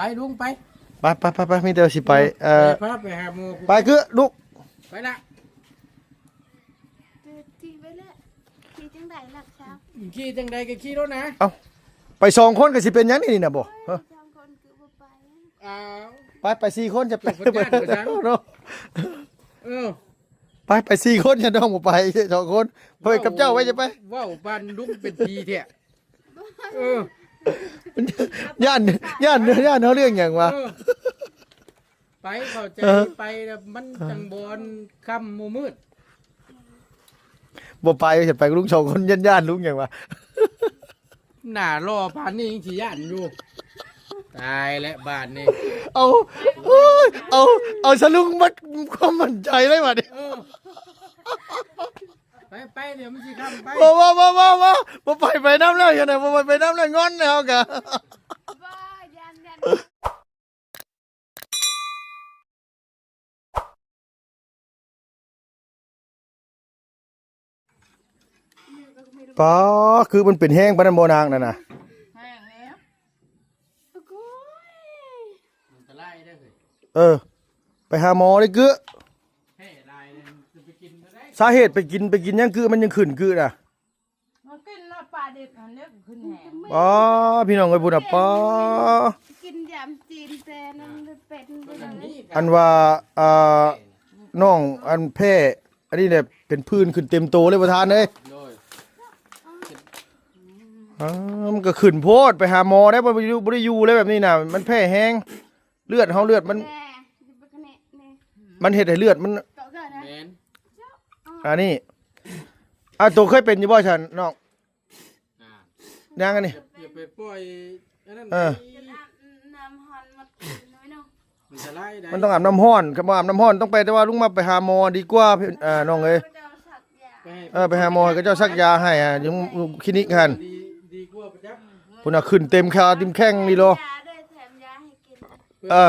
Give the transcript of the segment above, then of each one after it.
ໄປລຸງໄປ ໄປ ໄປ ໄປ ໄປ ມີແຕ່ວ່າຊິໄປ ເອີ ໄປ ພາໄປຫາໝໍ ໄປຄືລູກ ໄປລະ ທີ່ໄປແລ້ວ ຂີ່ຈັ່ງໃດລະຊາວ ຂີ່ຈັ່ງໃດກໍຂີ່ໂລດນະ ເອົ້າ ໄປສອງຄົນກໍຊິເປັນຫຍັງນີ້ນະບໍ່ ເອີ ສອງຄົນຄືບໍ່ໄປ ອ້າວ ໄປ ໄປສີ່ຄົນຈະໄປ ເພິ່ນຢ້ານບໍ່ຈັງ ເນາະ ເອີ ໄປ ໄປສີ່ຄົນ ຈະຕ້ອງບໍ່ໄປສອງຄົນ ໄປກັບເຈົ້າໄວ້ຈະໄປ ເວົ້າປານລຸງເປັນຜີແທ້ ເອີ ຢ້ານ ຢ້ານ ຢ້ານເຮົາເລື່ອງຫຍັງວະ ເອີ ໄປເຂົ້າໃຈ ເອີ ໄປແລ້ວມັນຈັ່ງບໍ່ຄ່ຳບໍ່ມືດ ບໍ່ໄປ ຈະໄປກັບລຸງສອງຄົນ ຢ້ານ ຢ້ານລຸງຫຍັງວະ ໜ້າຫຼໍ່ປານນີ້ຍັງຊິຢ້ານຢູ່ ຕາຍແລ້ວບາດນີ້ ເອົາ ໂອ້ຍ ເອົາ ເອົາສະລຸງໝົດຄວາມໝັ້ນໃຈເລີຍບາດນີ້ ເອີ ໄປ ໄປ ດຽວມັນຊິຄ່ຳໄປ ບໍ່ ບໍ່ ບໍ່ ບໍ່ ບໍ່ ບໍ່ໄປ ໄປນຳແລ້ວ ຈັ່ງໃດ ບໍ່ໄປ ໄປນຳແລ້ວ ງອນແລ້ວເຮົາກະ ບໍ່ ຢ້ານ ຢ້ານ ປ້າ ຄືມັນເປັນແຮງປານນັ້ນບໍ່ນາງນັ້ນນະ ແຮງແລ້ວ ໂອ້ຍ ອັນຕະລາຍເດີ ເອີ ໄປຫາໝໍເດີ ກື້ ແພ້ຫຼາຍເລີຍ ຈະໄປກິນເທົ່າໃດ ສາເຫດໄປກິນ ໄປກິນຫຍັງ ກື້ ມັນຍັງຂຶ້ນ ກື້ນະ ມັນກິນເນາະ ປາດິບຫັ້ນແຫຼະຂຶ້ນແຮງ ອໍ ພີ່ນ້ອງເອີຍ ພຸ້ນນະ ປ້າ ກິນຢາມຈີນແຕ່ນັ້ນເປັນ ອັນວ່າ ອ່າ ນ້ອງອັນແພ້ ອັນນີ້ແຫຼະເປັນຜື່ນຂຶ້ນເຕັມໂຕເລີຍປະທານເອີຍ ໂດຍ ອ່າ ມັນກໍຂຶ້ນໂພດ ໄປຫາໝໍໄດ້ ບໍ່ ບໍ່ໄດ້ຢູ່ ບໍ່ໄດ້ຢູ່ແລ້ວແບບນີ້ນະ ມັນແພ້ແຮງ ເລືອດເຮົາ ເລືອດມັນ ແມ່ ມັນເຮັດໃຫ້ເລືອດມັນ ເກາະເກີດນະ ແມ່ນ ອັນນີ້ ອ່າ ໂຕເຄີຍເປັນຢູ່ບໍ່ຊັ້ນນ້ອງ ອ່າ ຍັງອັນນີ້ ຢ່າ ຢ່າໄປປ່ອຍອັນນັ້ນ ເອີ ໄປ ນ້ຳຮ້ອນໝົດຄືນເລີຍເນາະ ມັນຕະລາຍໄດ໋ ມັນຕ້ອງອາບນ້ຳຮ້ອນ ຄັນບໍ່ອາບນ້ຳຮ້ອນຕ້ອງໄປ ແຕ່ວ່າລຸງມາໄປຫາໝໍດີກວ່າ ເອີ ນ້ອງເອີຍ ໄປເຈົ້າສັກຢາ ເອີ ໄປຫາໝໍໃຫ້ເຂົາເຈົ້າສັກຢາໃຫ້ ອ່າ ຢູ່ ຢູ່ຄລີນິກຫັ້ນ ດີ ດີກວ່າປະຈັກ ພຸ້ນນະ ຂຶ້ນເຕັມຂາເຕັມແຂ້ງນີ້ໂລ ຢາໄດ້ແຖມຢາໃຫ້ກິນ ເອີ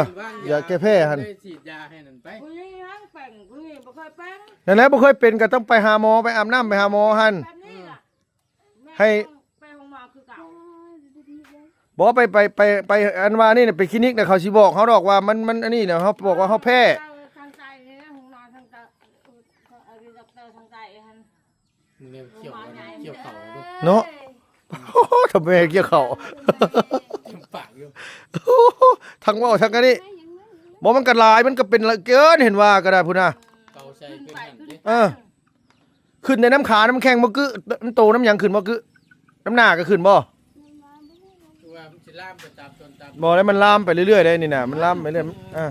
ຢາແກ້ແພ້ຫັ້ນ ໄດ້ສີດຢາໃຫ້ນັ້ນໄປ ຜູ້ນີ້ຍັງເປັນ ຜູ້ນີ້ບໍ່ເຄີຍເປັນ ນັ້ນແຫຼະ ບໍ່ເຄີຍເປັນກໍຕ້ອງໄປຫາໝໍ ໄປອາບນ້ຳ ໄປຫາໝໍຫັ້ນ ແບບນີ້ລະ ໃຫ້ ແມ່ໄປໂຮງໝໍຄືເກົ່າ ບໍ່ ໄປ ໄປ ໄປ ໄປ ອັນວ່ານີ້ນະ ໄປຄລີນິກນະ ເຂົາຊິບອກເຮົາດອກວ່າມັນ ມັນອັນນີ້ນະ ເຮົາບອກວ່າເຮົາແພ້ ເອີ ທາງໃຕ້ນີ້ ໂຮງໝໍທາງໃຕ້ ເອີ ເອີ ດັອກເຕີທາງໃຕ້ຫັ້ນ ມື້ນີ້ໄປກ່ຽວ ກ່ຽວເຂົ້າ ເນາະ ໂອ້ໂຫ ທຳແມ່ກ່ຽວເຂົ້າ ເຕັມປາກຢູ່ ໂອ້ໂຫ ທັງເວົ້າທັງອັນນີ້ ບໍ່ ມັນກໍຫຼາຍ ມັນກໍເປັນເກີນ ເຫັນວ່າກໍໄດ້ພຸ້ນນະ ເກົາໃສ່ຂຶ້ນຫັ້ນເດ້ ເອີ ຂຶ້ນແຕ່ນ້ຳຂານ້ຳແຂ້ງບໍ່ກຶ ນ້ຳໂຕນ້ຳຫຍັງຂຶ້ນບໍ່ກຶ ນ້ຳໜ້າກໍຂຶ້ນບໍ່ ຄືວ່າມັນຊິລາມໄປຕາມຕົ້ນຕາມ ບໍ່ ແລ້ວມັນລາມໄປເລື້ອຍໆເດ້ນີ້ນະ ມັນລາມໄປເລື້ອຍ ອ່າ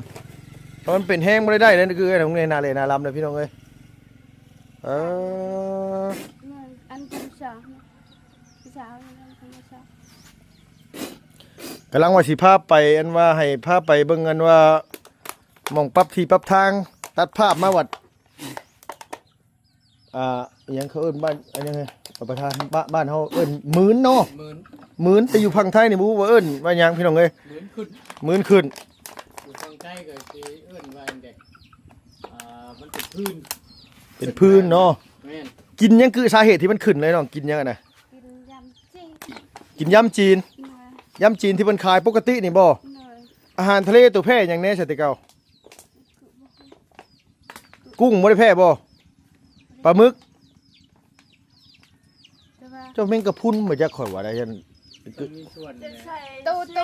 ເພາະມັນເປັນແຮງບໍ່ໄດ້ໄດ້ເດ້ ຄືເອີຍ ໜ້າເລໜ້າລຳເດ້ພີ່ນ້ອງເອີຍ ເອີ ອັນທຳຊາ ທຳຊາ ກຳລັງວ່າຊິພາໄປ ອັນວ່າໃຫ້ພາໄປເບິ່ງ ອັນວ່າໝ່ອງປັບທີ່ປັບທາງ ຕັດພາບມາວັດ ອ່າ ອີຫຍັງເຂົາເອີ້ນບ້ານ ອັນຫຍັງ ປະທານ ບ້ານ ບ້ານເຮົາເອີ້ນໝືນເນາະ ໝືນ ໝືນ ແຕ່ຢູ່ຝັ່ງໄທນີ້ບໍ່ຮູ້ວ່າເອີ້ນວ່າຫຍັງພີ່ນ້ອງເອີຍ ໝືນຂຶ້ນ ໝືນຂຶ້ນ ຢູ່ຝັ່ງໄທກໍຊິເອີ້ນວ່າຫຍັງແດ ອ່າ ມັນເປັນພື້ນ ເປັນພື້ນເນາະ ແມ່ນ ກິນຫຍັງຄືສາເຫດທີ່ມັນຂຶ້ນເລີຍນ້ອງ ກິນຫຍັງຫັ້ນນະ ກິນຢຳຈີນ ກິນຢຳຈີນ ໂດຍ ຢຳຈີນທີ່ເພິ່ນຂາຍປົກກະຕິນີ້ບໍ່ ໂດຍ ອາຫານທະເລໂຕແພ້ຫຍັງແດ່ຊະແຕ່ເກົ່າ ກຸ້ງບໍ່ໄດ້ແພ້ບໍ່ ປາໝຶກ ແຕ່ວ່າ ເຈົ້າແມງກະພຸນບໍ່ຈັກ ຂ້ອຍວ່າໄດ້ ເພິ່ນມີສ່ວນແດ່ ໂຕ ໂຕ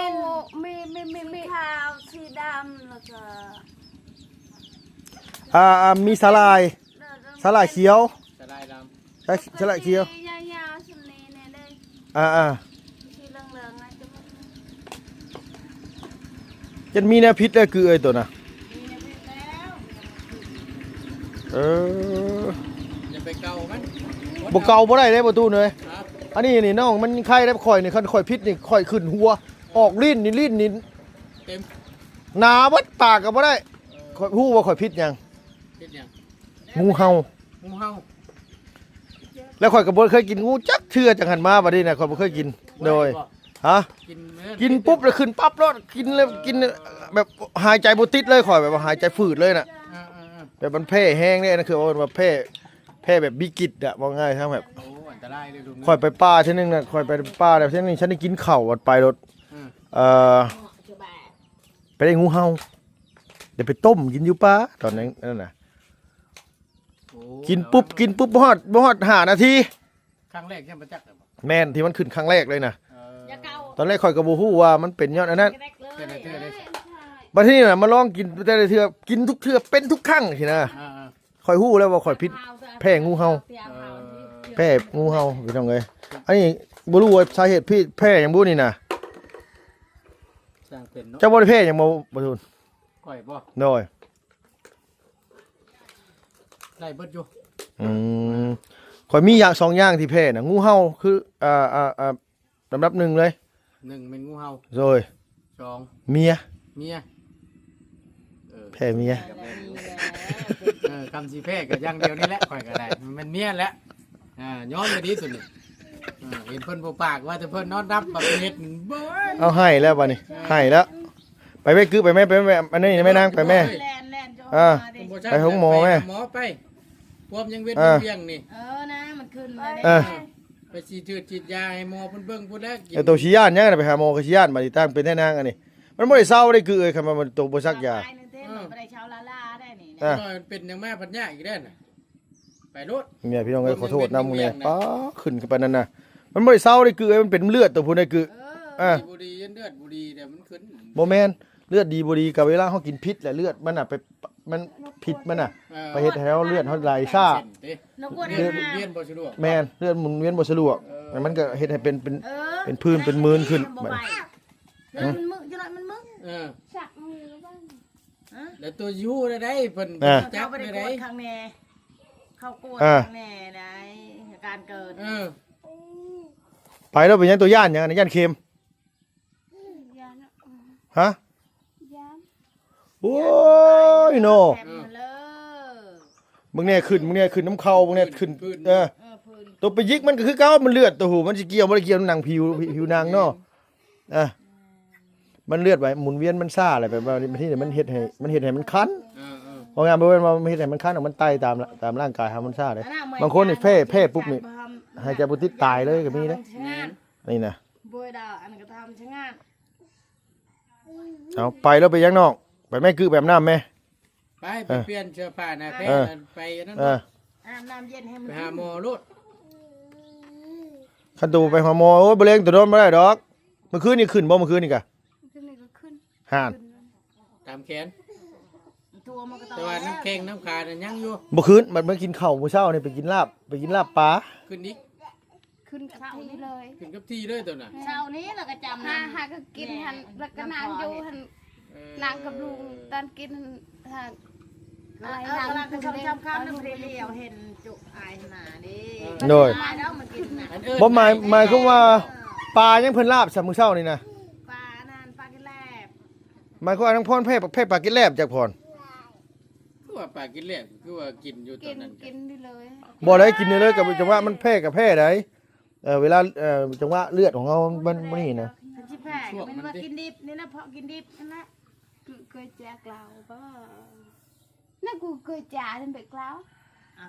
ມີ ມີ ມີ ມີຂາວ ສີດຳ ແລ້ວກໍ ອ່າ ອ່າ ມີສາຫຼ່າຍ ໂດຍ ໂດຍ ສາຫຼ່າຍຂຽວ ສາຫຼ່າຍດຳ ສາ ສາຫຼ່າຍຂຽວ ຍາວໆ ສ່ຳນີ້ແນ່ເດ້ ອ່າໆ ສີເຫຼືອງໆ ອາດຈະບໍ່ ຈະມີແນວຜິດແລ້ວ ຄືເອີຍໂຕນະ ມີແນວຜິດແລ້ວ ເອີ ຢ່າໄປເກົາມັນ ບໍ່ເກົາບໍ່ໄດ້ເດ້ປະຕູເອີຍ ອັນນີ້ນີ້ນ້ອງມັນໄຄໄດ້ ຂ້ອຍນີ້ ຄັນຂ້ອຍຜິດນີ້ ຂ້ອຍຂຶ້ນຫົວ ອອກລີ້ນນີ້ ລີ້ນນີ້ ເຕັມ ໜາເບິດ ປາກກໍບໍ່ໄດ້ ເອີ ຂ້ອຍຮູ້ວ່າຂ້ອຍຜິດຫຍັງ ຜິດຫຍັງ ງູເຫົ່າ ງູເຫົ່າ ແລ້ວຂ້ອຍກໍບໍ່ເຄີຍກິນງູຈັກເທື່ອ ຈັ່ງຫັ້ນມາບັດນີ້ນະ ຂ້ອຍບໍ່ເຄີຍກິນ ໂດຍ ບໍ່ໄດ້ບໍ່ ຮະ ກິນ ກິນປຸບແລ້ວຂຶ້ນປັບໂລດ ກິນແລ້ວກິນແບບຫາຍໃຈບໍ່ຕິດເລີຍ ຂ້ອຍແບບວ່າຫາຍໃຈຝືດເລີຍນະ ອ່າໆໆ ແບບມັນແພ້ແຮງເດ້ ອັນນັ້ນຄືເອີ້ນວ່າແພ້ ແພ້ແບບວິກິດອະ ເວົ້າງ່າຍ ທາງແບບ ໂອ້ ອັນຕະລາຍເລີຍລຸງ ຂ້ອຍໄປປ່າເທື່ອໜຶ່ງນະ ຂ້ອຍໄປປ່າແລ້ວເທື່ອໜຶ່ງ ສັນໄດ້ກິນເຂົ້າ ໄປໂລດ ອ່າ ເອີ ໄປໄດ້ງູເຫົ່າ ໄດ້ໄປຕົ້ມກິນຢູ່ປ່າຕອນນັ້ນ ນັ້ນນະ ໂອ້ ກິນປຸບ ກິນປຸບ ບໍ່ຮອດ ບໍ່ຮອດຫ້ານາທີ ຄັ້ງແລກຍັງບໍ່ຈັກເລີຍບໍ່? ແມ່ນ ທີ່ມັນຂຶ້ນຄັ້ງແລກເລີຍນະ ເອີ ຕອນແລກຂ້ອຍກໍບໍ່ຮູ້ວ່າມັນເປັນຍ້ອນອັນນັ້ນ ແຕ່ລະເທື່ອເດ້ ບັດທີນີ້ນະ ມາລອງກິນແຕ່ລະເທື່ອ ກິນທຸກເທື່ອ ເປັນທຸກຄັ້ງຊີ້ນະ ອ່າໆ ຂ້ອຍຮູ້ແລ້ວວ່າຂ້ອຍຜິດ ແພ້ງູເຫົ່າ ເອີ ແພ້ງູເຫົ່າ ພີ່ນ້ອງເອີຍ ອັນນີ້ບໍ່ຮູ້ວ່າສາເຫດຜິດ ແພ້ຫຍັງບຸນີ້ນະ ຊ່າງເປັນເນາະ ເຈົ້າບໍ່ໄດ້ແພ້ຫຍັງບໍ່ ບໍ່ທຸນ? ຂ້ອຍບໍ່? ໂດຍ ໄດ້ເບິດຢູ່ ອືມ ຂ້ອຍມີຢ່າງສອງຢ່າງທີ່ແພ້ນະ ງູເຫົ່າຄື ອ່າ ອ່າ ອ່າ ລຳດັບໜຶ່ງເລີຍ ໜຶ່ງແມ່ນງູເຫົ່າ ໂດຍ ສອງ ເມຍ ເມຍ ເອີ ແພ້ເມຍ ເອີ ຄຳຊິແພ້ກໍຢ່າງດຽວນີ້ແຫຼະ ຂ້ອຍກໍໄດ້ ແມ່ນເມຍແຫຼະ ອ່າ ຍອມກໍດີຕົວນີ້ ເອີ ເຫັນເພິ່ນບໍ່ປາກ ວ່າແຕ່ເພິ່ນນອນດັບ ບັກເຮັດ ໂອ້ຍ ເອົາ ໃຫ້ແລ້ວບັດນີ້ ເອີ ໃຫ້ແລ້ວ ໄປແມ່ ກື້ ໄປແມ່ ໄປແມ່ ອັນນີ້ແມ່ນາງ ໄປແມ່ ແລ່ນ ແລ່ນ ອ່າ ໄປໂຮງໝໍແມ່ ໄປຫາໝໍໄປ ພວກຍັງເວັນ ອ່າ ວຽງນີ້ ເອີ ນະ ມັນຂຶ້ນມາ ເອີ ໄປສີດເລືອດສີດຢາໃຫ້ໝໍເພິ່ນເບິ່ງພຸ້ນແຫຼະ ເອີ ໂຕຊິຢ້ານຫຍັງນະ ໄປຫາໝໍກໍຊິຢ້ານ ບາດນີ້ຕ່າງເປັນແທ້ນາງອັນນີ້ ມັນບໍ່ໄດ້ເຊົາໄດ້ ກື້ ເອີຍ ຄັນວ່າມັນໂຕບໍ່ສັກຢາ ຕາຍໜຶ່ງເດ້ ເອີ ມັນບໍ່ໄດ້ເຊົາລ້າໆໄດ້ນີ້ ອ່າ ເພິ່ນເປັນຫຍັງມາພັດຍາກອີກແລ້ວນະ ໄປໂລດ ເມຍ ພີ່ນ້ອງເອີຍ ຂໍໂທດນຳ ເມຍ ປ້າ ຂຶ້ນໄປນັ້ນນະ ມັນບໍ່ໄດ້ເຊົາໄດ້ ກື້ ເອີຍ ມັນເປັນເລືອດໂຕພຸ້ນໄດ໋ ກື້ ເອີ ອ່າ ດີບໍ່ດີ ຢ້ານເລືອດບໍ່ດີແຕ່ມັນຂຶ້ນ ບໍ່ແມ່ນ ເລືອດດີບໍ່ດີກໍເວລາເຮົາກິນພິດແຫຼະ ເລືອດມັນນະໄປ ມັນ ພິດມັນນະ ເອີ ໄປເຮັດໃຫ້ເຮົາເລືອດເຮົາໄຫຼຊ້າ ເສັ້ນເດ້ ເລືອດ ວຽນບໍ່ສະດວກ ແມ່ນ ເລືອດໝູນວຽນບໍ່ສະດວກ ເອີ ແລ້ວມັນກໍເຮັດໃຫ້ເປັນ ເປັນ ເອີ ເປັນພື້ນເປັນມື່ນຂຶ້ນ ບໍ່ໄປ ເອີ ມັນມຶ ຢູ່ໜ້ອຍມັນມຶ ເອີ ສັກມືລະບ້າງ ຮະ ແລ້ວໂຕຢູ່ໄດ້ໃດ ເພິ່ນ ອ່າ ຈັບໄດ້ໃດ ເຮົາບໍ່ໄດ້ກວດຂ້າງແນ່ ເຂົາກວດ ອ່າ ຂ້າງແນ່ໄດ໋ ການເກີດ ເອີ ໄປແລ້ວເປັນຫຍັງ ໂຕຢ້ານຫຍັງ ຢ້ານເຂັມ ຢ້ານ ຮະ ຢ້ານ ໂອ້ຍເນາະ ແສບເລີຍ ເບິ່ງແນ່ຂຶ້ນ ເບິ່ງແນ່ຂຶ້ນນຳເຂົ້າ ເບິ່ງແນ່ຂຶ້ນ ເອີ ເອີ ໂຕໄປຢິກມັນກໍຄືເກົ່າ ມັນເລືອດໂຕຫູ ມັນຊິກ່ຽວບໍ່ໄດ້ກ່ຽວໜັງຜິວ ຜິວໜັງເນາະ ອ່າ ມັນເລືອດໄວ ໝູນວຽນມັນຊ້າແຫຼະ ແບບວ່າບາງທີມັນເຮັດໃຫ້ ມັນເຮັດໃຫ້ມັນຄັນ ເອີໆ ເວົ້າງ່າຍບໍ່ແມ່ນວ່າມັນເຮັດໃຫ້ມັນຄັນ ມັນໄຕຕາມ ຕາມຮ່າງກາຍເຮົາມັນຊ້າເດ້ ບາງຄົນນີ້ແພ້ ແພ້ປຸບນີ້ ຫາຍໃຈບໍ່ຕິດຕາຍເລີຍກໍມີເດ້ ແມ່ນ ນີ້ນະ ໂບຍດາວ ອັນກະທຳຊະງານ ເອົາ ໄປແລ້ວໄປຍັງນ້ອງ ໄປແມ່ ກື້ ໄປອາບນ້ຳແມ່ ໄປ ໄປ ເອີ ປ່ຽນເສື້ອຜ້າໜ້າແພ້ ເອີ ໄປອັນນັ້ນ ເອີ ອາບນ້ຳເຢັນໃຫ້ມັນ ໄປຫາໝໍໂລດ ຄັນໂຕໄປຫາໝໍ ໂອ້ຍ ບໍ່ແລງໂຕນອນບໍ່ໄດ້ດອກ ມື້ຄືນນີ້ຂຶ້ນບໍ່ ມື້ຄືນນີ້ກະ ມື້ຄືນນີ້ກໍຂຶ້ນ ຫານ ຂຶ້ນ ຕາມແຂນ ແຕ່ວ່ານ້ຳແຂ້ງນ້ຳຂານັ້ນຍັງຢູ່ ບໍ່ຂຶ້ນ ມັນ ມັນກິນເຂົ້າມື້ເຊົ້ານີ້ ໄປກິນລາບ ໄປກິນລາບປາ ຂຶ້ນອີກ ຂຶ້ນກັບທີ່ເລີຍ ຂຶ້ນກັບທີ່ເລີຍຕົວນະ ເຊົ້ານີ້ລະກະຈຳ ຫາ ຫາກໍກິນຫັ້ນ ແລ້ວກໍນາງຢູ່ຫັ້ນ ເອີ ນາງກັບລຸງຕອນກິນຫັ້ນ ຫາ ເອີ ນາງ ເອີ ກໍຊອບໆ ຄຳນຳເດລຽວເຫັນຈຸອາຍໜ້າເດ້ ໂດຍ ມາແລ້ວມາກິນນະ ບໍ່ ໝາຍ ໝາຍຄວາມວ່າ ເອີ ປາຍັງເພິ່ນລາບຊະມື້ເຊົ້ານີ້ນະ ປາອັນນັ້ນ ປາກິນແລບ ໝາຍຄວາມວ່ານາງພອນແພ້ ແພ້ປາກິນແລບຈັກພອນ ຄືວ່າປາກິນແລບ ຄືວ່າກິນຢູ່ຕອນນັ້ນ ກິນ ກິນໄດ້ເລີຍ ບໍ່ໄດ້ກິນໄດ້ເລີຍ ກໍຈັງຫວະມັນແພ້ກໍແພ້ໃດ ເອີ ເວລາ ເອີ ຈັງຫວະເລືອດຂອງເຮົາມັນ ມັນນີ້ນະ ຄັນຊິແພ້ກໍແມ່ນວ່າກິນດິບນີ້ນະ ເພາະກິນດິບຫັ້ນນະ ຄືເຄີຍແຈກລາວບໍ່ ນະ ກູເຄີຍຈາເປັນແບກລາວ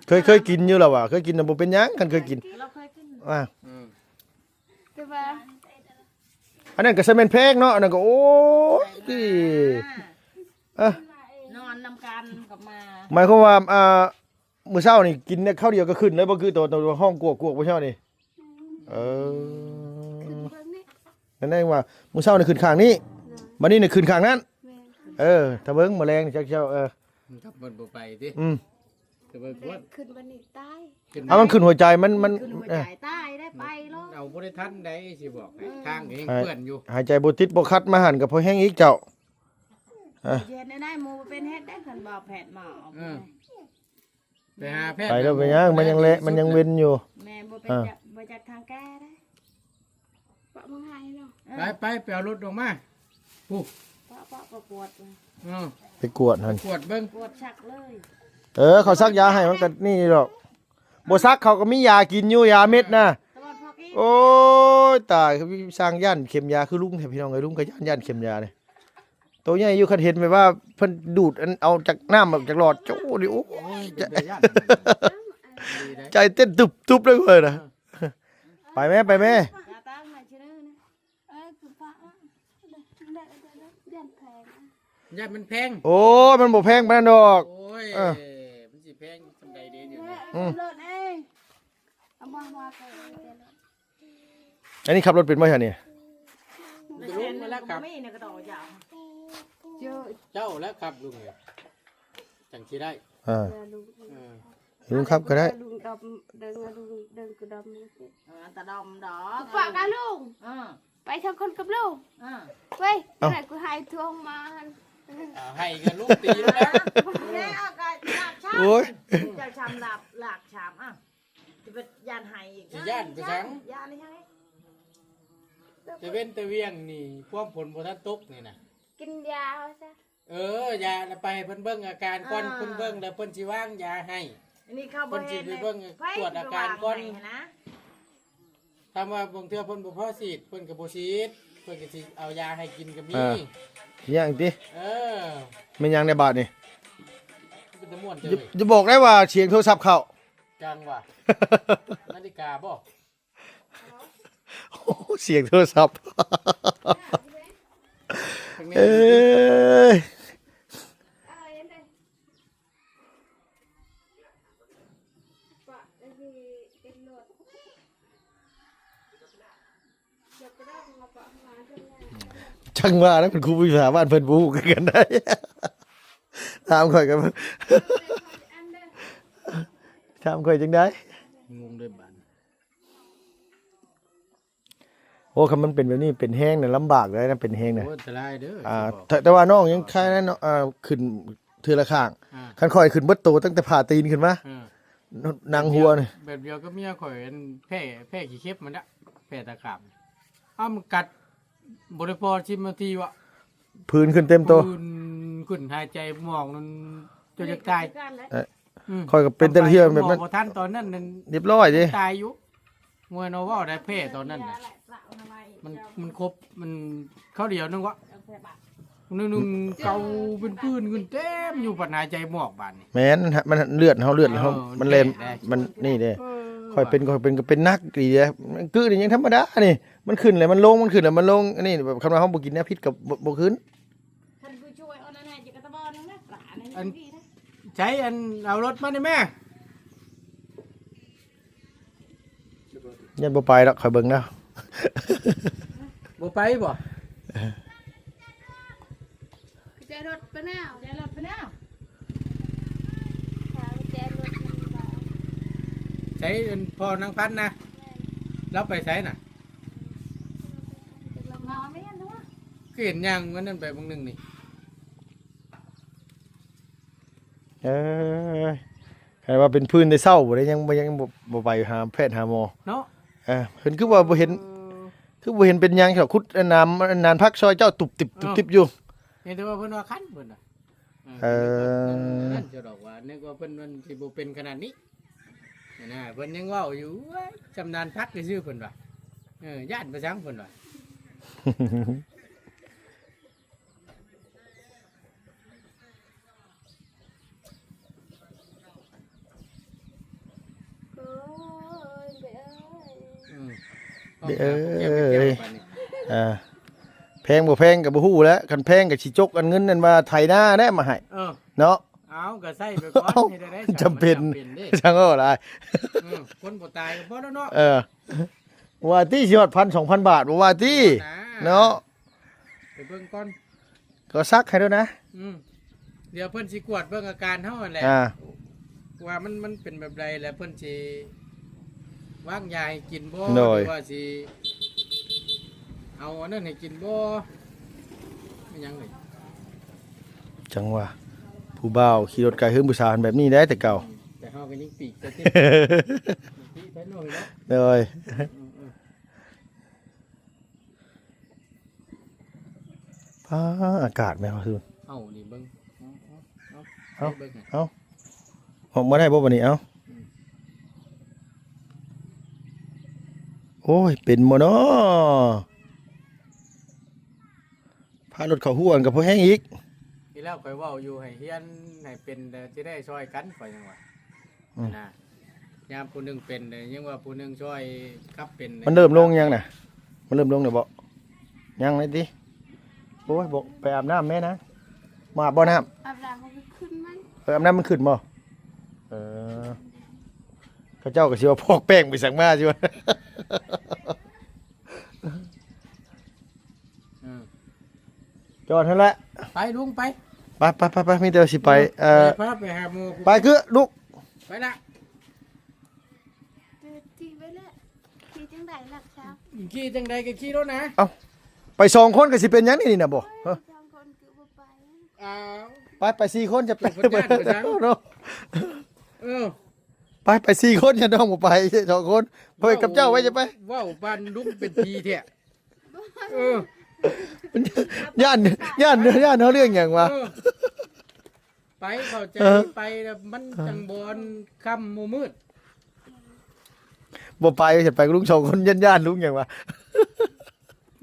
ເຄີຍ ເຄີຍກິນຢູ່ລະວ່າ ເຄີຍກິນນະ ບໍ່ເປັນຫຍັງ ຄັນເຄີຍກິນ ລາວເຄີຍກິນ ອ່າ ອືມ ແຕ່ວ່າ ອັນນັ້ນກໍຊະແມ່ນແພງເນາະ ອັນນັ້ນກໍ ໂອ້ຍ ເອີ ນອນນຳກັນກັບມາ ໝາຍຄວາມວ່າ ອ່າ ມື້ເຊົ້ານີ້ກິນໄດ້ຄາວດຽວກໍຂຶ້ນເລີຍບໍ່ ຄືໂຕ ໂຕຮ້ອງກວກໆ ມື້ເຊົ້ານີ້ ອືມ ເອີ ຂຶ້ນເບິ່ງນີ້ ນັ້ນແຫຼະວ່າ ມື້ເຊົ້ານີ້ຂຶ້ນຂ້າງນີ້ ໂດຍ ບັດນີ້ນີ້ຂຶ້ນຂ້າງນັ້ນ ແມ່ນ ເອີ ຖ້າເບິ່ງມື້ແລງນີ້ຈັກເຈົ້າ ເອີ ມັນກັບເພິ່ນບໍ່ໄປຕິ ອືມ ແຕ່ວ່າ ແລກຂຶ້ນບັດນີ້ຕາຍ ຂຶ້ນ ເອົາ ມັນຂຶ້ນຫົວໃຈ ມັນ ມັນ ມັນຂຶ້ນຫົວໃຈ ເອີ ຕາຍໄດ້ໄປໂລດ ເອົາບໍ່ໄດ້ທັນໃດ ຊິບອກໃຫ້ ເອີ ທາງກໍແຮງເປື້ອນຢູ່ ຫາຍໃຈບໍ່ຕິດບໍ່ຂັດ ມາຫັ້ນກໍພໍແຮງອີກເຈົ້າ ເອີ ຊິເຮັດແນວໃດ ໝູ່ບໍ່ເປັນເຮັດໄດ້ ຄັນບໍ່ແພດໝໍ ເອີ ໄປຫາແພດ ໄປແລ້ວເປັນຫຍັງ ມັນຍັງແລະ ມັນຍັງເວັນຢູ່ ແມ່ນ ບໍ່ໄປ ອ່າ ຈັກ ບໍ່ຈັກທາງແກ້ເດ້ ປະມັນຫາຍເນາະ ເອີ ໄປ ໄປ ໄປເອົາລົດອອກມາ ຜູ້ ປະ ປະ ປະກວດ ເອີ ໄປກວດຫັ້ນ ກວດເບິ່ງ ກວດສັກເລີຍ ເອີ ເຂົາສັກຢາໃຫ້ມັນກໍນີ້ດອກ ບໍ່ສັກເຂົາກໍມີຢາກິນຢູ່ ຢາເມັດນະ ຕະວັນພອກອີກ ໂອ້ຍ ຕາຍ ຄືຊ່າງຢ້ານເຂັມຢາ ຄືລຸງແທ້ ພີ່ນ້ອງເອີຍ ລຸງກໍຢ້ານ ຢ້ານເຂັມຢານີ້ ໂຕໃຫຍ່ຢູ່ ຄັນເຫັນແບບວ່າເພິ່ນດູດອັນ ເອົາຈາກນ້ຳອອກຈາກຫຼອດ ໂອ້ ນີ້ ໂອ້ຍ ໂອ້ຍ ຈະ ເປັນຕາຢ້ານ ໃຈເຕັ້ນຕຸບໆ ເລີຍຂ້ອຍນະ ເອີ ໄປແມ່ ໄປແມ່ ກະຕາມໃຫ້ຊື່ນະ ເອີ ຄືຟ້າ ຢ້ານ ຢ້ານມັນແພງ. ໂອ້ ມັນບໍ່ແພງປານນັ້ນດອກ. ໂອ້ຍ ເອີ ມັນຊິແພງສ່ຳໃດເດ້ດຽວນີ້. ອືມ ເອົາມາ ມາ ອັນນີ້ຂັບລົດເປັນບໍ່ຊະນີ້? ລຸງນີ້ແຫຼະຂັບ. ເຈົ້າແຫຼະຂັບລຸງເອີຍ ຈັ່ງຊິໄດ້. ອ່າ ລຸງຂັບກໍໄດ້. ລຸງດຳ ເດີນ ລຸງເດີນກໍດຳ. ເອີ ຕາດຳດອກ. ປະກັນລຸງ. ເອີ ໄປສອງຄົນກັບລຸງ. ເອີ ເວີຍ ເອົາ ໃຫ້ກູໃຫ້ທວງມາຫັ້ນ. ອ່າ ໃຫ້ກໍລຸງຕີແລ້ວ. ໂອ້ຍ ເຈົ້າຊາມລາບ ລາກຊາມ. ອ່ະ ຈະໄປຢ້ານໄຫ້ອີກ. ຊິຢ້ານໄປສັງ? ຢ້ານອີຫຍັງ? ແຕ່ເວັ້ນແຕ່ວຽງນີ້ ຄວາມຝົນບໍ່ທັນຕົກນີ້ນະ ກິນຢາເອົາຊະ. ເອີ ຢາລະ ໄປໃຫ້ເພິ່ນເບິ່ງອາການກ່ອນ. ອ່າ ເພິ່ນເບິ່ງແລ້ວເພິ່ນຊິວາງຢາໃຫ້. ອັນນີ້ເຂົາບໍ່ ເພິ່ນຊິໄປເບິ່ງ ເຫັນໃຜ ກວດອາການກ່ອນ ຊິວາງໃຫ້ນະ. ຖ້າວ່າບາງເທື່ອເພິ່ນບໍ່ພໍສີດ ເພິ່ນກໍບໍ່ສີດ ເພິ່ນກໍຊິເອົາຢາໃຫ້ກິນກໍມີ. ອ່າ ອີຫຍັງຕິ? ເອີ ແມ່ນຫຍັງໃນບາດນີ້? ເປັນຕາມ່ວນເຕີ. ຢ່າ ຢ່າບອກໄດ້ວ່າສຽງໂທລະສັບເຂົ້າ. ຈັງຫວະ ນາລິກາບໍ? ໂອ້ ສຽງໂທລະສັບ. ເອີຍ ຈັ່ງວ່າແລ້ວ ເປັນຄູວິຊາບ້ານເພິ່ນບໍ່ຮູ້ຄືກັນໄດ໋. ຖາມຂ້ອຍກໍ ຖາມຂ້ອຍຈັ່ງໃດ? ງົງເດ້ບາດ. ໂອ້ ຄັນມັນເປັນແບບນີ້ ເປັນແຮງນະ ລຳບາກເລີຍນະ ເປັນແຮງນະ. ໂອ້ ອັນຕະລາຍເດີ ອ່າ ຊິບອກ. ແຕ່ ແຕ່ວ່ານ້ອງຍັງຄາຍນະເນາະ ອ່າ ຂຶ້ນເທື່ອລະຂ້າງ. ອ່າ ຄັນຂ້ອຍຂຶ້ນເບິດໂຕ ຕັ້ງແຕ່ຜາຕີນຂຶ້ນມາ ອ່າ ນ- ນັ່ງຫົວນີ້ ແບບດຽວກັບເມຍຂ້ອຍ ອັນ ແພ້ ແພ້ຂີ້ເຂັບມັນນະ ແພ້ຕາຂາມ. ເອົາ ມັນກັດ ບໍ່ໄດ້ພໍສິບນາທີວະ ຜື່ນຂຶ້ນເຕັມໂຕ ຜື່ນຂຶ້ນ ຫາຍໃຈໝອກນັ້ນ ຈົນຢາກຕາຍ. ເອີ ອືມ ຂ້ອຍກໍເປັນແຕ່ລະເທື່ອແບບນັ້ນ ໝໍບໍ່ທັນຕອນນັ້ນນັ້ນ ລຽບຮ້ອຍເດ້ ຕາຍຢູ່. ເມື່ອນເວົ້າໄດ້ແພ້ຕອນນັ້ນນະ ມັນ ມັນຄົບ ມັນຄາວດຽວໜຶ່ງວະ ໜຶ່ງ ໜຶ່ງເກົາເປັນຜື່ນຂຶ້ນເຕັມຢູ່ ບັດຫາຍໃຈໝອກບາດນີ້. ແມ່ນ ມັນເລືອດເຮົາ ເລືອດເຮົາ ເອີ ມັນແລ່ນ ມັນນີ້ເດ້. ເອີ ຂ້ອຍເປັນ ຂ້ອຍເປັນກໍເປັນໜັກອີ່ຫຼີເດ້ ຄືນີ້ຍັງທຳມະດານີ້. ມັນຂຶ້ນແລ້ວມັນລົງ ມັນຂຶ້ນແລ້ວມັນລົງ ອັນນີ້ແບບ ຄັນວ່າເຮົາບໍ່ກິນແນວພິດກໍບໍ່ ບໍ່ຂຶ້ນ. ຄັນຜູ້ຊ່ວຍເອົານັ້ນໃຫ້ ຈະກະຕະບອນນະ ປານັ້ນ ອັນ ໃຊ້ ອັນ ເອົາລົດມານີ້ແມ່. ຢ້ານບໍ່ໄປດອກ ຂ້ອຍເບິ່ງແລ້ວ. ບໍ່ໄປບໍ່? ແຈລົດປະນາວ ແຈລົດປະນາວ ໃສ ອັນ ພໍ່ນາງພັນນະ ລາວໄປໃສນະ? ຄືເຫັນຍ່າງມື້ນັ້ນໄປບາງໜຶ່ງນີ້. ເອີຍ ຄັນວ່າເປັນພື້ນແຕ່ເຊົ້າພຸ້ນເດ້ ຍັງບໍ່ ຍັງບໍ່ ບໍ່ໄປຫາແພດຫາໝໍເນາະ. ເອີ ເພິ່ນຄືວ່າບໍ່ເຫັນ ເອີ ຄືບໍ່ເຫັນເປັນຫຍັງ ເຂົາຂຸດອັນນ້ຳ ອັນນານຜັກຊອຍເຈົ້າຕຸບຕິບ ຕຸບຕິບຢູ່. ເຫັນແຕ່ວ່າເພິ່ນວ່າຄັນເພິ່ນວ່າ. ເອີ ເອີ ເພິ່ນນັ້ນຈະດອກວ່າ ນຶກວ່າເພິ່ນ ມັນຊິບໍ່ເປັນຂະໜາດນີ້ຫັ້ນນະ. ເພິ່ນຍັງເວົ້າຢູ່ ໂອ້ຍ ຊຳນານຜັກຊື່ໆ ເພິ່ນວ່າ. ເອີ ຢ້ານໄປສັງ ເພິ່ນວ່າ. ໂອ້ຍ ເອີຍ ອືມ ເອີຍ ບາດນີ້ ອ່າ ແພງບໍ່ແພງກໍບໍ່ຮູ້ແຫຼະ ຄັນແພງກໍຊິຈົກອັນເງິນນັ້ນມາໄຖນາແຫຼະມາໃຫ້ ເອີ ເນາະ. ເອົາ ກໍໃຊ້ໄປກ່ອນ ເຮັດແນວໃດ ຈຳເປັນ ຈຳເປັນເດ້ ຊ່າງເວົ້າຫຼາຍ ເອີ ຄົນບໍ່ຕາຍກໍພໍແລ້ວເນາະ. ເອີ ວ່າຕິ ຊິຮອດພັນສອງພັນບາດ ບໍ່ວ່າຕິ ເນາະ. ໄປເບິ່ງກ່ອນ ກໍສັກໃຫ້ໂລດນະ. ອືມ ດຽວເພິ່ນຊິກວດເບິ່ງອາການເຮົາຫັ້ນແຫຼະ ອ່າ ວ່າມັນ ມັນເປັນແບບໃດ ແລ້ວເພິ່ນຊິວາງຢາໃຫ້ກິນບໍ່ ໂດຍ ຫຼືວ່າຊິເອົາອັນນັ້ນໃຫ້ກິນບໍ່ ແມ່ນຫຍັງເອີຍ. ຈັ່ງວ່າ ຜູ້ບ່າວຂີ່ລົດໄກເຮືອນຜູ້ສາວຫັ້ນແບບນີ້ແຫຼະແຕ່ເກົ່າ ແຕ່ເຮົາກໍຍັງປີກແຕ່ຕິ ປີກໄປໜ້ອຍເນາະ. ໂດຍ ອືມໆ ປ້າ ອາກາດແມ່ນວ່າ ເອົ້າ ນີ້ເບິ່ງ ເອົ້າ ເອົ້າ ເອົ້າ ເບິ່ງ ເອົ້າ ອອກມາໄດ້ບໍ່ບັດນີ້? ເອົ້າ ອືມ ໂອ້ຍ ເປັນບໍ່ນໍ? ພາລົດເຂົ້າຮົ້ວກໍພໍແຮງອີກ. ທີ່ແລ້ວຂ້ອຍເວົ້າຢູ່ ໃຫ້ຮຽນໃຫ້ເປັນ ແລ້ວຊິໄດ້ຊ່ອຍກັນ ຂ້ອຍຍັງວ່າ ອືມ ນະ. ຍາມຜູ້ໜຶ່ງເປັນ ຍັງວ່າຜູ້ໜຶ່ງຊ່ອຍຂັບເປັນ. ມັນເລີ່ມລົງຍັງນະ? ມັນເລີ່ມລົງແລ້ວບໍ່? ຍັງເລີຍຕິ? ໂອ້ຍ ບໍ່ ໄປອາບນ້ຳແມ່ນາງ. ມາອາບບໍ່ນ້ຳ? ອາບນ້ຳ ມັນຂຶ້ນມາ. ເອີ ອາບນ້ຳມັນຂຶ້ນບໍ່? ເອີ ເຂົາເຈົ້າກໍຊິວ່າພອກແປ້ງໄປສັກມາຊິວ່າ. ເອີ ຈອດຫັ້ນແຫຼະ. ໄປລຸງໄປ. ໄປ ໄປ ໄປ ໄປ ມີແຕ່ວ່າຊິໄປ. ເອີ ໄປ ພາໄປຫາໝູ່. ໄປຄືລູກ. ໄປລະ. ເອີ ທີ່ໄປແລ້ວ. ຂີ່ຈັ່ງໃດລັກສາວ? ຂີ່ຈັ່ງໃດກໍຂີ່ໂລດນະ. ເອົ້າ ໄປສອງຄົນກໍຊິເປັນຫຍັງນີ້ນະບໍ່? ເອີ ຮະ? ສອງຄົນຄືບໍ່ໄປ. ອ້າວ ໄປ ໄປສີ່ຄົນຈະໄປ. ເຈົ້າເພິ່ນຢ້ານໄປຫຍັງເນາະ? ເອີ ໄປ ໄປສີ່ຄົນ ຈະຕ້ອງບໍ່ໄປສອງຄົນ. ເພິ່ນກັບເຈົ້າໄວ້ຈະໄປ. ເວົ້າ ເວົ້າປານລຸງເປັນຜີແທ້. ເອີ ຢ້ານ ຢ້ານ ຢ້ານເຮົາເລື່ອງຫຍັງວະ? ເອີ ໄປ ເຂົ້າໃຈ. ເອີ ໄປແລ້ວມັນ ເອີ ຈັ່ງບໍ່ຄ່ຳບໍ່ມືດ. ບໍ່ໄປ ຊິໄປກັບລຸງສອງຄົນ ຢ້ານ ຢ້ານລຸງຫຍັງວະ?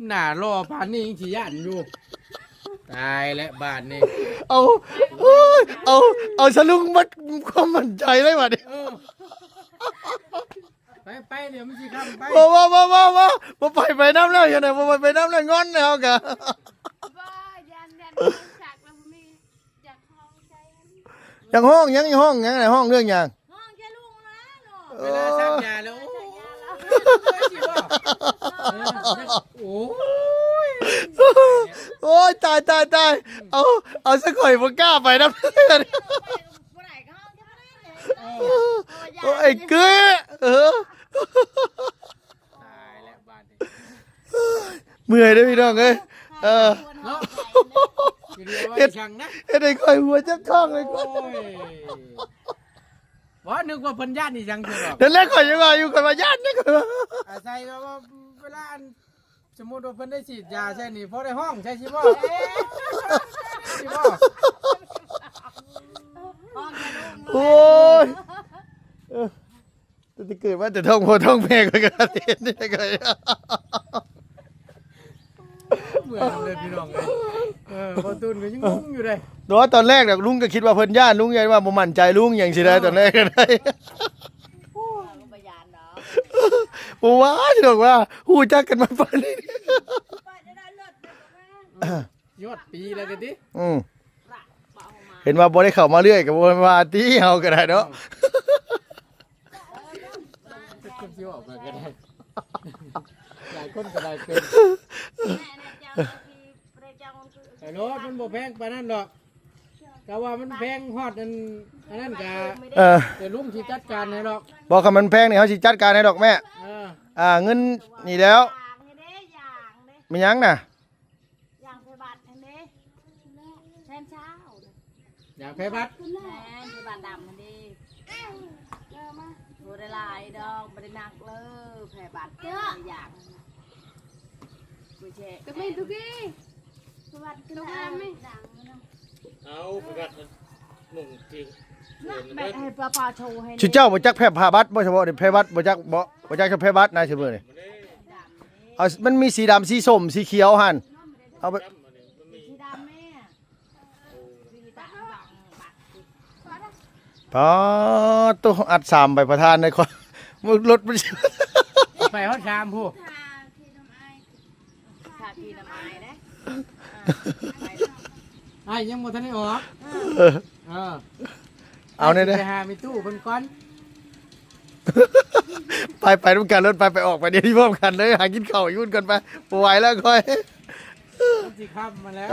ໜ້າຫຼໍ່ປານນີ້ຍັງຊິຢ້ານຢູ່. ຕາຍແລ້ວບາດນີ້. ເອົາ ໂອ້ຍ ເອົາ ເອົາສະລຸງໝົດຄວາມໝັ້ນໃຈເລີຍບາດນີ້. ເອີ ໄປ ໄປ ດຽວມັນຊິຄ່ຳໄປ. ບໍ່ ບໍ່ ບໍ່ ບໍ່ ບໍ່ ບໍ່ໄປ ໄປນຳແລ້ວ ຈັ່ງໃດ ບໍ່ໄປ ໄປນຳແລ້ວ ງອນແລ້ວເຮົາກະ. ບໍ່ ຢ້ານ ຢ້ານ ຈັກແລ້ວບໍ່ມີ ຢາກຮ້ອງໃສ່. ຢາກຮ້ອງຫຍັງ? ຮ້ອງຫຍັງ? ຮ້ອງເລື່ອງຫຍັງ? ຮ້ອງແຄ່ລຸງນະເນາະ. ເວລາສັກຢາແລ້ວ ໂອ້ຍ ຊິບໍ່ ເອີ ໂອ້ຍ ໂອ້ຍ ຕາຍ ຕາຍ ຕາຍ. ເອົາ ເອົາຊະ ຂ້ອຍບໍ່ກ້າໄປນຳ. ບໍ່ໄດ້ກໍຮ້ອງແຄ່ນັ້ນແຫຼະ. ເອີ ໂອ້ຍ ເກືອ ເອີ ຕາຍແລ້ວບາດນີ້. ເມື່ອຍເດ້ພີ່ນ້ອງເອີຍ. ເອີ ເນາະ ເຮັດ ເຮັດໃຫ້ຂ້ອຍຫົວຈັກຂ້ອງເລີຍ. ໂອ້ຍ ບໍ່ ນຶກວ່າເພິ່ນຢ້ານອີ່ຫຍັງ. ນັ້ນແຫຼະ ຂ້ອຍຍັງວ່າຢູ່ ຂ້ອຍວ່າຢ້ານເດ້. ອາໄສວ່າເວລາ ອັນ ສົມມຸດວ່າເພິ່ນໄດ້ສີດຢາໃສ່ນີ້ ພໍໄດ້ຮ້ອງໃສ່ຊິບໍ່? ຊິບໍ່? ໂອ້ຍ ເອີ ຕັ້ງແຕ່ເກີດມາແຕ່ທ້ອງພໍ່ທ້ອງແມ່ຂ້ອຍກໍເຫັນນີ້ຂ້ອຍ. ເໝືອນເລີຍພີ່ນ້ອງເອີຍ. ເອີ ພໍ່ຕູນກໍຍັງງົງຢູ່ເດ້. ແຕ່ວ່າຕອນແລກນະ ລຸງກໍຄິດວ່າເພິ່ນຢ້ານ ລຸງຢ້ານວ່າບໍ່ໝັ້ນໃຈລຸງຫຍັງຊີ້ນະ. ເອີ ຕອນແລກກໍໄດ້ ບໍ່ຢ້ານດອກ. ບໍ່ວ່າດອກວ່າ ຮູ້ຈັກກັນມາປານນີ້ ຮອດປີແລ້ວກໍຕິ. ອືມ ເຫັນວ່າບໍ່ໄດ້ເຂົ້າມາເລື້ອຍກໍບໍ່ວ່າຕິ ເຮົາກໍໄດ້ເນາະ. ເອີ ຈັກຄົນຊິອອກມາກໍໄດ້ ຫຼາຍຄົນກໍຫຼາຍເປັນ. ແມ່ນແຫຼະ ເຈົ້າໜ້າທີ່ ບໍ່ໄດ້ເຈົ້າ ໄອ້ໂລດ ມັນບໍ່ແພງປານນັ້ນດອກ. ກະວ່າມັນແພງຮອດອັນ ອັນນັ້ນກະ ເອີ ແຕ່ລຸງຊິຈັດການໃຫ້ດອກ. ບໍ່ ຄັນມັນແພງນີ້ ເຮົາຊິຈັດການໃຫ້ດອກແມ່. ເອີ ອ່າ ເງິນນີ້ແລ້ວ. ແມ່ນຫຍັງນະ? ຢາງແພບັດຫັ້ນເດ້ ແສນຊາວ. ຢາງແພບັດ? ແມ່ນ ແພບັດດຳຫັ້ນເດ້. ບໍ່ໄດ້ຫຼາຍດອກ ບໍ່ໄດ້ໜັກເລີ ແພບັດ ຢາງ. ກໍແມ່ນຕຸກີ້ ແພບັດກໍໄດ້. ເອົາ ແພບັດ ໜຸ່ງທີ່ ແບບໃຫ້ປາປາໂຊໃຫ້ ຊຸເຈົ້າບໍ່ຈັກແພ ພາບັດບໍ່? ສະເພາະແພບັດບໍ່ຈັກບໍ່? ບໍ່ຈັກແຕ່ແພບັດນະ ຊຸມື້ນີ້. ເອົາ ມັນມີສີດຳ ສີສົ້ມ ສີຂຽວຫັ້ນ ເອົາໄປ. ສີດຳແມ່ ປາດໂຕ ອັດສາມໃບປະທານໃນ ລົດມັນ ໄປຮອດສາມພຸ້ນ. ຖ້າຂີ່ນຳອ້າຍ ຖ້າຂີ່ນຳອ້າຍເດ້ ອ້າຍຍັງບໍ່ທັນໄດ້ອອກ. ເອີ ເອີ ເອົາແນ່ເດີ ໄປຫາແມ່ຕູ້ເພິ່ນກ່ອນ. ໄປ ໄປນຳກັນໂລດ ໄປ ໄປອອກໄປ ດຽວນີ້ພ້ອມກັນເລີຍ ຫາກິນເຂົ້າຢູ່ພຸ້ນກ່ອນໄປ. ບໍ່ໄຫວແລ້ວຂ້ອຍ ມັນຊິຄ່ຳມາແລ້ວ.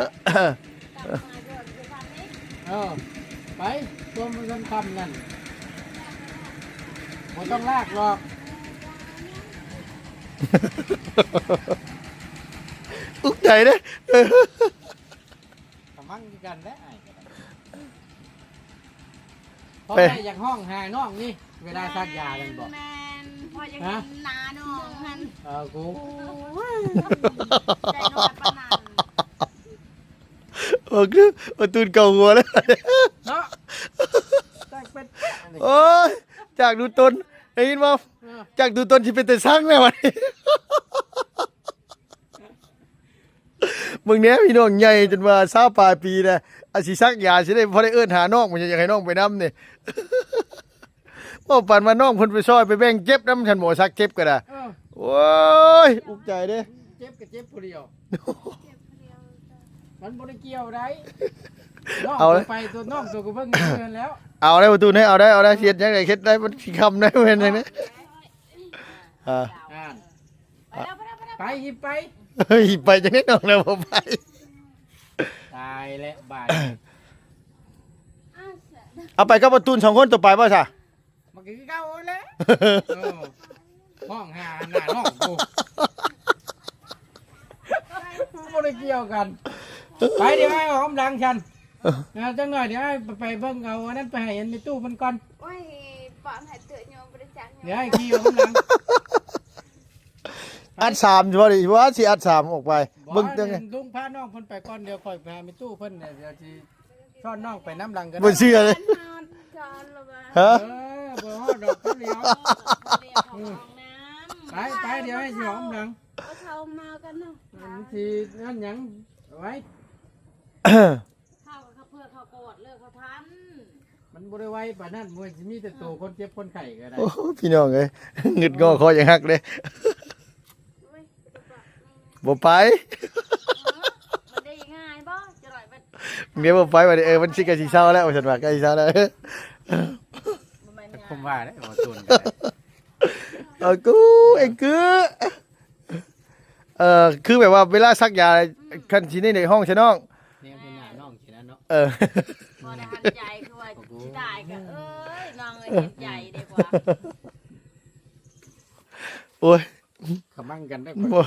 ເອີ ໄປ ຕົວມັນຄ່ຳນັ້ນ ບໍ່ຕ້ອງລາກດອກ. ອຸກໃຈເດ້. ກະມັງຄືກັນແຫຼະ ອ້າຍກໍໄດ້. ພໍ່ແມ່ຢາກຮ້ອງຫານ້ອງນີ້ ເວລາສັກຢາແມ່ນບໍ່? ແມ່ນ ພໍ່ຢາກເຫັນໜ້ານ້ອງຫັ້ນ. ເອີ ກູ ໃຈນ້ອຍປານນັ້ນ. ໂອ້ ຄື ໂອ້ ຕູນເກົາຫົວເລີຍເນາະ. ໂອ້ຍ ຈາກດູຕົນ ໄດ້ຍິນບໍ່? ເອີ ຈາກດູຕົນຊິເປັນແຕ່ຊັງແລ້ວບັດນີ້. ເບິ່ງແດ່ພີ່ນ້ອງ ໃຫຍ່ຈົນວ່າຊາວປາຍປີແລ້ວ ອາ ຊິສັກຢາ ຊິໄດ້ ພໍໄດ້ເອີ້ນຫານ້ອງ ມັນຢາກໃຫ້ນ້ອງໄປນຳນີ້. ເວົ້າປານວ່ານ້ອງເພິ່ນໄປຊ່ອຍ ໄປແບ່ງເຈັບນຳ ຄັນໝໍສັກເຈັບກໍໄດ້. ເອີ ໂອ້ຍ ອຸກໃຈເດ້ ເຈັບກໍເຈັບຜູ້ດຽວ. ເຈັບຜູ້ດຽວ. ມັນບໍ່ໄດ້ກ່ຽວໃດ໋ ນ້ອງ ເອົາເລີຍ ໄປຕົວະ ນ້ອງຕົວະກໍເບິ່ງຢູ່ຫັ້ນແລ້ວ ເອົາໄດ້ປະຕູເອີຍ ເອົາໄດ້ ເອົາໄດ້ ຊິເຮັດຫຍັງໄດ້ ເຮັດໄດ້ ມັນຊິຄ່ຳໄດ້ ແມ່ນຫຍັງເດ້ ອ່າ ອ່າ ໄປ ໄປ ຫິບໄປ ຫິບໄປ ຈັ່ງໃດ໋ນ້ອງນະ ບໍ່ໄປ ຕາຍແລ້ວບາດ ເອົາໄປກັບປະຕູສອງຄົນ ໂຕໄປບໍ່ຊະ? ມັນກໍຄືເກົ່າຫັ້ນແຫຼະ ເອີ ຮ້ອງຫາໜ້ານ້ອງໂອ້ ບໍ່ໄດ້ກ່ຽວກັນ ໄປ ດຽວອ້າຍຫອມຫຼັງຊັ້ນ ເອີ ເອີ ຈັກໜ້ອຍ ດຽວອ້າຍໄປເບິ່ງເອົາອັນນັ້ນ ໄປໃຫ້ອັນແມ່ຕູ້ເພິ່ນກ່ອນ ໂອ້ຍ ປ້ອນໃຫ້ເຕີຍໂຍມບໍ່ໄດ້ຈັກໂຍມ ດຽວອ້າຍຂີ່ຫອມຫຼັງ ອັດສາມຊິບໍ່ດີ ວ່າຊິອັດສາມອອກໄປ ບໍ່ ເບິ່ງຈັ່ງໃດ ລຸງພານ້ອງເພິ່ນໄປກ່ອນ ດຽວຂ້ອຍໄປຫາແມ່ຕູ້ເພິ່ນ ດຽວຊິ ຊ້ອນນ້ອງໄປນຳຫຼັງກໍໄດ້ ບໍ່ເຊື່ອເລີຍ ຮະ ເອີ ບໍ່ຮອດດອກ ເຂົາຫຼຽວ ເຂົາຫຼຽວ ເຂົາເຂົ້າຫ້ອງນ້ຳ ໄປ ໄປ ດຽວໃຫ້ຊິຫອມຫຼັງ ເຂົາເຂົ້າມາກັນເນາະ ມັນຊິນັ້ນຫຍັງ ໄວ້ ເຂົ້າກັບເພື່ອເຂົ້າກອດເລີກເຂົ້າທັນ ມັນບໍ່ໄດ້ໄວປານນັ້ນ ມັນຊິມີແຕ່ໂຕຄົນເຈັບຄົນໄຂ້ກໍໄດ້ ໂອ້ ພີ່ນ້ອງເອີຍ ງຶດງໍຄໍຢາກຫັກເດ້ ໂອ້ຍ ບໍ່ໄປ ເອີ ມັນໄດ້ງ່າຍບໍ່ ຈະໄດ້ມັນ ເມຍບໍ່ໄປບັດນີ້ ເອີ ມັນຊິໃກ້ຊິເຊົາແລ້ວ ວ່າຊັ້ນວ່າ ໃກ້ຊິເຊົາແລ້ວ ບໍ່ແມ່ນງ່າຍ ຄວາມວ່າເດ້ ບໍ່ໂຕນກໍໄດ້ ເອີ ກູ ເອັງກື ເອີ ຄືແບບວ່າເວລາສັກຢາ ອືມ ຄັນຊິໃນຫ້ອງຊະນ້ອງ ແນມເຫັນໜ້ານ້ອງຊີ້ນະເນາະ ເອີ ບໍ່ໄດ້ຫັນໃຈ ຄືວ່າຊິຕາຍກໍ ເອີຍ ນ້ອງເອີຍ ເຫັນໃຈເດ້ກວ່າ ໂອ້ຍ ຂະມັງກັນໄດ້ ບໍ່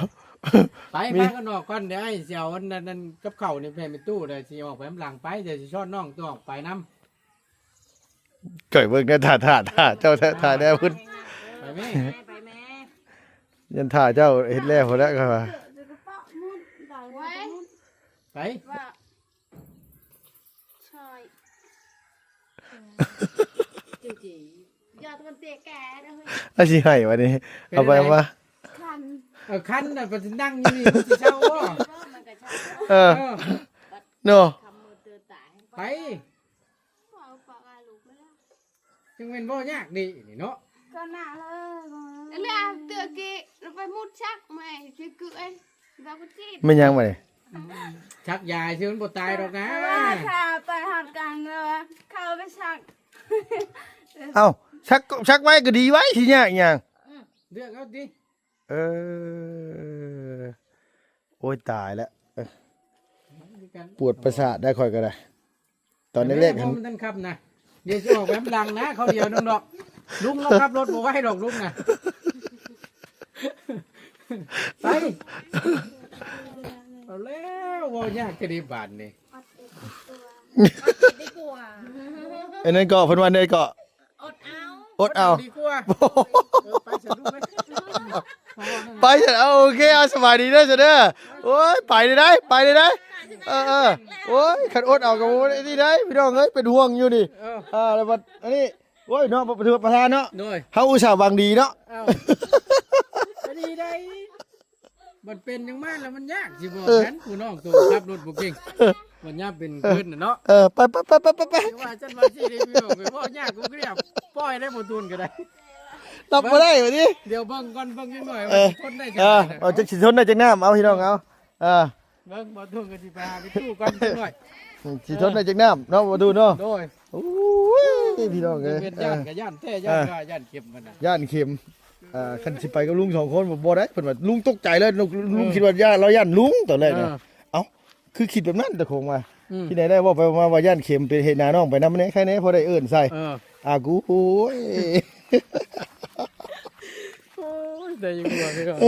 ໄປ ມີ ພາກັນອອກກ່ອນ ດຽວອ້າຍຊິເອົາອັນນັ້ນ ອັນກັບເຂົ້ານີ້ໄປໃຫ້ແມ່ຕູ້ ດຽວຊິອອກໄປນຳຫຼັງ ໄປ ດຽວຊິຊ້ອນນ້ອງຕົວະອອກໄປນຳ ຂ້ອຍເບິ່ງແດ່ ຖ້າ ຖ້າ ຖ້າເຈົ້າ ຖ້າ ຖ້າແດ່ພຸ້ນ ໄປແມ່ ໄປແມ່ ຍັນຖ້າເຈົ້າເຮັດແລ້ວພຸ້ນແຫຼະ ຂ້ອຍວ່າ ໄປ ວ່າ ຊ່ອຍ ເອີ ຈິງໆ ຢ່າໂດນເຕະແກເດີ ອາ ຊິໃຫ້ບັດນີ້ ເອົາໄປ ເອົາມາ ຄັນ ເອີ ຄັນນະ ໄປນັ່ງຢູ່ນີ້ ມັນຊິເຊົາບໍ່? ເອີ ເອີ ເນາະ ໄປ ຈັ່ງແມ່ນບໍ່ຍາກດີນີ້ເນາະ ກໍໜ້າເລີຍ ເລື່ອງເຕືອກີ້ ລະໄປມຸດຊັກແມ່ຊິກຶເອງ ແມ່ນຫຍັງບັດນີ້ ຊັກຢາຊື່ມັນບໍ່ຕາຍດອກນະ ແຕ່ວ່າຖ້າໄປຮອດກັນແລ້ວເຂົ້າໄປຊັກ ເອົ້າ ຊັກ ຊັກໄວ້ກໍດີໄວ້ ຊິຍາກຫຍັງ ອືມ ເລືອກເອົາຕິ ເອີ ໂອ້ຍ ຕາຍແລ້ວ ປວດປະສາດໄດ້ຂ້ອຍກໍໄດ້ ຕອນແລກໆຫັ້ນ ມັນທັນຂັບນະ ດຽວຊິອອກໄປນຳຫຼັງນະ ເຂົາດຽວໜຶ່ງດອກ ລຸງລາວຂັບລົດບໍ່ໄວດອກລຸງນະ ໄປ ເອົາແລ້ວ ເວົ້າຍາກແທ້ເດບາດນີ້ ອັດເອັດດີກວ່າ ອັນນັ້ນກໍເພິ່ນວ່າໃດກໍ ອົດເອົາ ອົດເອົາ ດີກວ່າ ເອີ ໄປຊະລູກເອີຍ ໄປຊະ ເອົາ ໂອເຄ ເອົາ ສະບາຍດີເດີຊະເດີ ໂອ້ຍ ໄປເລີຍໄດ໋ ໄປເລີຍໄດ໋ ເອີໆ ໂອ້ຍ ຄັນອົດເອົາກໍບໍ່ໄດ້ນີ້ໄດ໋ ພີ່ນ້ອງເອີຍ ເປັນຫ່ວງຢູ່ນີ້ ເອີ ອ່າ ແລ້ວບັດອັນນີ້ ໂອ້ຍ ເນາະ ປະທານເນາະ ໂດຍ ເຮົາອຸດສ່າຫວັງດີເນາະ ເອົ້າ ກໍດີໄດ໋ ມັນເປັນຫຍັງມາແລ້ວມັນຍາກຊິບອກ ເອີ ກັນ ຜູ້ນ້ອງໂຕຂັບລົດບໍ່ເກັ່ງ ມັນຍາມເປັນຄືນນະເນາະ ເອີ ໄປໆໆໆ ວ່າຊັ້ນວ່າຊີ້ເດ້ພີ່ນ້ອງ ເວົ້າຍາກກູເກຍ ປ່ອຍໄດ້ບໍ່ຕູນກໍໄດ້ ຮັບບໍ່ໄດ້ບັດນີ້ ດຽວເບິ່ງກ່ອນ ເບິ່ງຈັກໜ້ອຍ ເອີ ວ່າຊິທົນໄດ້ຈັກ ເອີ ເອົາຈັກຊິທົນໄດ້ຈັກນ້ຳ ເອົາພີ່ນ້ອງເອົາ ເອີ ເບິ່ງບໍ່ຕູນກໍຊິໄປຫາໄປຕູ້ກ່ອນຈັກໜ້ອຍ ອືມ ຊິທົນໄດ້ຈັກນ້ຳເນາະ ບໍ່ຕູນເນາະ ໂດຍ ໂອ້ຍ ພີ່ນ້ອງເອີຍ ເປັນຢ້ານກໍຢ້ານແທ້ ຢ້ານວ່າຢ້ານເຂັມມັນນະ ຢ້ານເຂັມ ອ່າ ຄັນຊິໄປກັບລຸງສອງຄົນບໍ່ໄດ້ ເພິ່ນວ່າລຸງຕົກໃຈເລີຍ ລຸງ ເອີ ຄິດວ່າຢ້ານ ລາວຢ້ານລຸງຕອນແລກ ເອີ ເນາະ ເອົ້າ ຄືຄິດແບບນັ້ນຕະໂຄງວ່າ ອືມ ທີ່ໃດໄດ້ເວົ້າໄປເວົ້າມາວ່າຢ້ານເຂັມ ໄປເຮັດໜ້ານ້ອງໄປນຳແດ່ ໃຄແດ່ ພໍໄດ້ເອີ້ນໃສ່ ເອີ ອາ ກູ ໂອ້ຍ ໂອ້ຍ ໄດ້ຢູ່ບໍ່ພີ່ນ້ອງ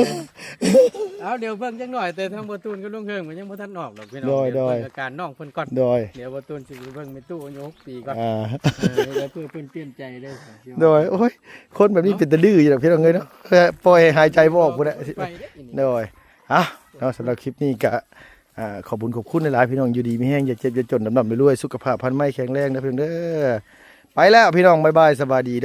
ເອົາ ດຽວເບິ່ງຈັກໜ້ອຍ ແຕ່ທາງບໍ່ຕູນກັບລຸງເຮີງມັນຍັງບໍ່ທັນອອກດອກພີ່ນ້ອງ ໂດຍ ດຽວເບິ່ງອາການນ້ອງເພິ່ນກ່ອນ ໂດຍ ດຽວບໍ່ຕູນຊິໄປເບິ່ງແມ່ຕູ້ອາຍຸຫົກປີກ່ອນ ອ່າ ເອີ ແລ້ວເພື່ອເພິ່ນປ່ຽນໃຈເດີ ໂດຍ ໂອ້ຍ ຄົນແບບນີ້ເນາະ ເປັນຕາດື້ຢູ່ດອກພີ່ນ້ອງເອີຍເນາະ ປ່ອຍໃຫ້ຫາຍໃຈບໍ່ອອກພຸ້ນແຫຼະ ໂດຍ ເອົ້າ ເນາະ ສຳລັບຄລິບນີ້ກະ ອ່າ ຂອບບຸນຂອບຄຸນຫຼາຍໆ ພີ່ນ້ອງ ຢູ່ດີມີແຮງ ຢ່າເຈັບຢ່າຈົນ ລ່ຳໆລວຍໆ ສຸຂະພາບພັນໄມແຂງແຮງເດີພີ່ນ້ອງເດີ ໄປແລ້ວພີ່ນ້ອງ ບາຍບາຍ ສະບາຍດີເດີ.